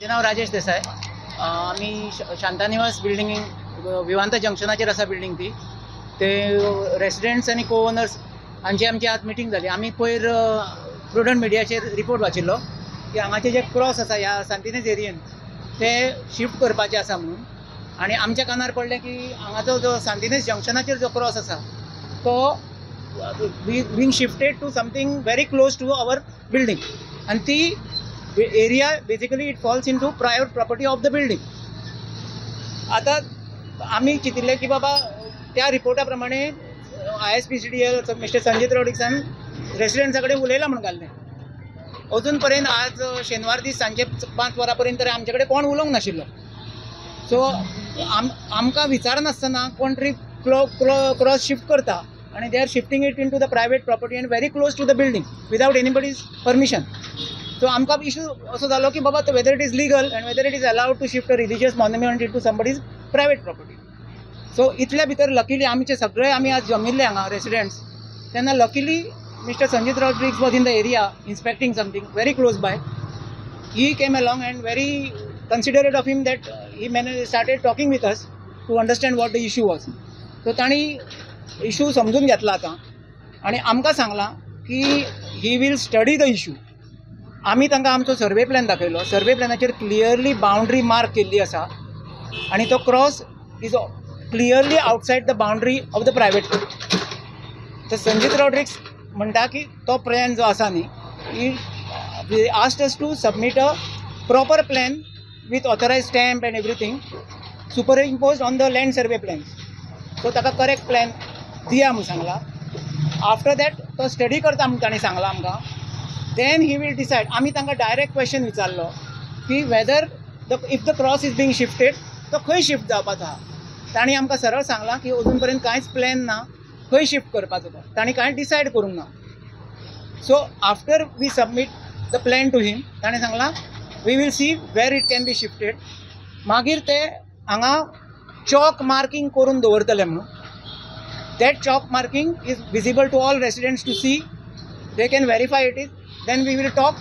म्हजें नांव राजेश देसाय. आमी शांतानिवास बिल्डींग विवांता जंक्शनाचेर आसा बिल्डींग ती. ते रेसिडेंट्स आनी को ओनर्स हांची आमची आज मिटींग जाली. आमी पयर प्रुडंट मिडियाचेर रिपोर्ट वाचिल्लो की हांगाचे जे क्रॉस आसा ह्या सांतिनेज एरियेन ते शिफ्ट करपाचे आसा म्हणून. आनी आमच्या कानार पडलें की हांगाचो जो सांतिनेज जंक्शनाचेर जो क्रॉस आसा तो being shifted to something very close to our building, आनी ती area basically it falls into private property of the building. आतां आमी चिंतिल्लें की बाबा त्या रिपोर्टा प्रमाणे ISPCDL mister Sanjeet रॉड्रिक्सान रेसिडेंट्सा कडेन उलयलां म्हूण घाल्लें. अजून पर्यंत आज शेनवार दीस सांजे 5 वरां पर्यंत तरी आमचे कडेन कोण उलोवंक नाशिल्लो. सो आमकां विचारनासतना कोण तरी क्रॉस शिफ्ट करता आनी they are shifting it into the private property and very close to the building without anybody's permission. So आमकां इशू असो जालो की बाबा whether it is legal and whether it is allowed to shift a religious monument into somebody's private property. So इतल्या भितर luckily आमचे सगळे आमी आज जमिल्ले हांगा रेसिडेंट्स, तेन्ना luckily mister Sanjeet Rodrigues was in the area inspecting something very close by. He came along and very considerate of him that he started talking with us to understand what the issue was. So तांणी issue समजून घेतला आतां आनी आमकां सांगलां की he will study the issue. आमी तांकां आमचो सर्वे प्लॅन दाखयलो. सर्वे प्लॅनाचेर क्लियरली बाउंड्री मार्क केल्ली आसा आनी तो cross is clearly outside the boundary of the private. तर संजीत रॉड्रिक्स म्हणटा की तो प्लॅन जो आसा न्ही, he asked us to submit a proper plan with authorised stamp and everything superimposed on the land survey plans. So ताका करेक्ट प्लॅन दिया म्हूण सांगला. आफ्टर that तो स्टडी करता म्हूण ताणें सांगलां आमकां. Then he will decide. आमी तांकां डायरेक्ट क्वेश्चन विचारलो की whether the if the cross is being shifted तो खंय शिफ्ट जावपाचो आहा. तांणी आमकां सरळ सांगलां की अजून पर्यंत कांयच प्लॅन ना खंय शिफ्ट करपाचो तो, तांणी कांय डिसायड करूंक ना. So after we submit the plan to him ताणें सांगलां we will see where it can be shifted. मागीर ते हांगा चॉक मार्किंग करून दवरतले म्हणून. That chalk marking is visible to all residents to see, they can verify it is. Then we will talk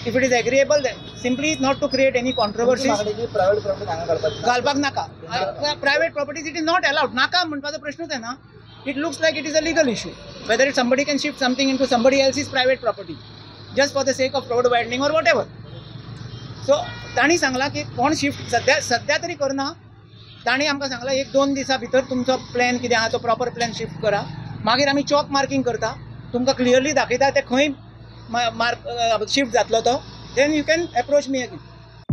if it is agreeable. Then simply not to create any controversies. Private property घालपाक नाका. Private properties it is not allowed. नाका म्हणपाचो प्रश्नूच येना. It looks like it is a legal issue whether it somebody can shift something into somebody else's private property just for the sake of road widening or whatever. So तांणी सांगलां की कोण shift सद्या सद्या तरी करना. तांणी आमकां सांगलां 1-2 दिसां भितर तुमचो प्लॅन कितें आहा तो प्रॉपर प्लॅन शिफ्ट करा. मागीर आमी चॉक मार्किंग करता, तुमकां क्लियरली दाखयता ते खंय मार्क शिफ्ट जातलो तो. Then you can approach me again.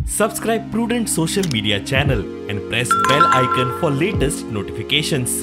Subscribe Prudent social media channel and press bell icon for latest notifications.